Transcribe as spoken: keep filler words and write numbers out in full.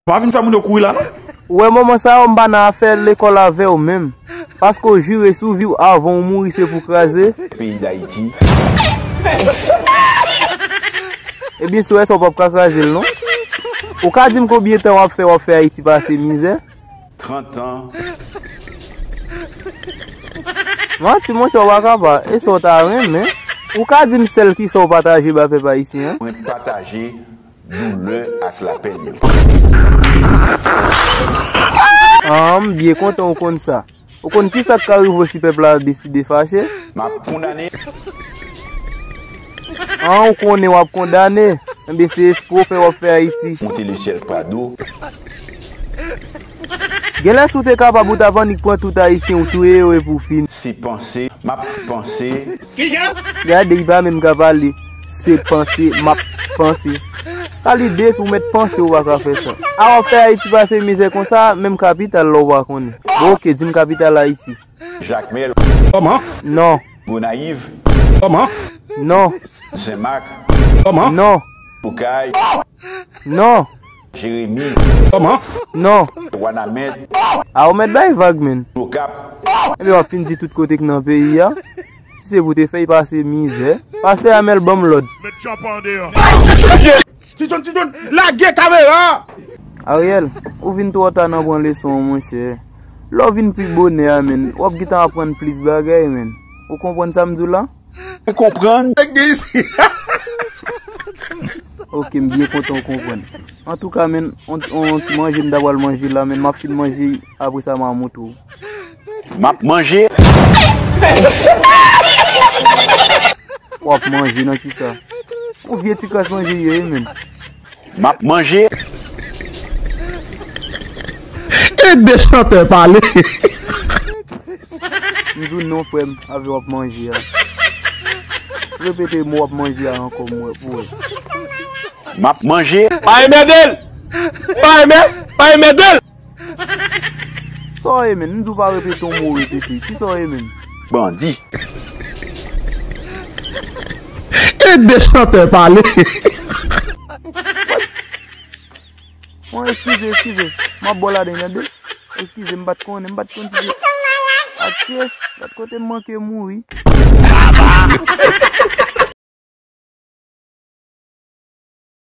Pa vin fè moun yo kouri la, non. Ou wè moman sa yo, m pa nan afè lekòl avè w menm. Paske w jire sou vi w avan w mouri se pou kraze. Peyi Dayiti. Ebyen, si w wè sa, w p ap ka kraze l, non. Ou ka di m konbyen tan w ap fè, w ap fè Ayiti pase mizè? Trant an. Manti, monchè, w pa ka pa. E sa w ta renmen? Ou ka di m sèl kisa w pataje ba pèp ayisyen an? Mwen pataje doulè ak lapenn yo. Ah, m byen kontan w konn sa. Ou konn kisa k ka rive w si pèp la deside fache? M ap kondane. Ah, ou konnen w ap kondane. Enben, se espre w fè w ap fè Ayiti. Monte le syèl Prado. Genlè si w te kapab, ou t ap annik pran tout Ayisyen, ou touye yo epi w fini. Se panse, m ap panse. Gade, li pa menm ka pale. Se panse, m ap panse. Sa lide pou w mèt panse, ou pa ka fè sa. A w ap fè Ayiti pase mizè konsa, menm kapital la ou pa konnen. Bon, oke, di m kapital Ayiti. Jakmèl. Kòman? Non. Gonayiv. Kòman? Non. Senmak. Kòman? Non. Okay. Non. Jeremi. Kòman? Non. Wanament. A ou mèt bay vag, menn. Okap. Ebyen, w ap fin di tout kote k nan peyi a. Si se pou te fè y pase mizè. Pastè Amèl, ban m lòd. Met tchòp an deyò. Ti John, Ti John, lage kamera! Ariel, ou vin twò ta nan pran leson an, monchè. Lè w vin pi bonè a, menn, w ap gentan aprann plis bagay, menn. Ou konprann sa m di w la? Ou konprann? Nèg gen isi. Ok, m byen kontan w konprann. Antouka, menn, on, on ti manje m ta pral manje la, menn, m ap fin manje, apre sa, m a montre w. M ap manje. W ap manje nan kisa? Yon vye ti kras manje ye, wi, menn. M ap manje. Ede chantè pale. M di w non, frè m, avè w ap manje a. Repete mo w ap manje a ankò, m wè, pou wè. M ap manje. Pa enmède l! Pa enmè-, pa enmède l! Sa w ye, menn? M di w pa repete yon mo, repete. Kisa w ye, menn? Bandi. Ede chantè pale. Bon, eskize, eskize. M ap bò ladan, tande. Eskize, m pa t konnen, m pa t konn si se. Atye, lòt kote m manke mouri.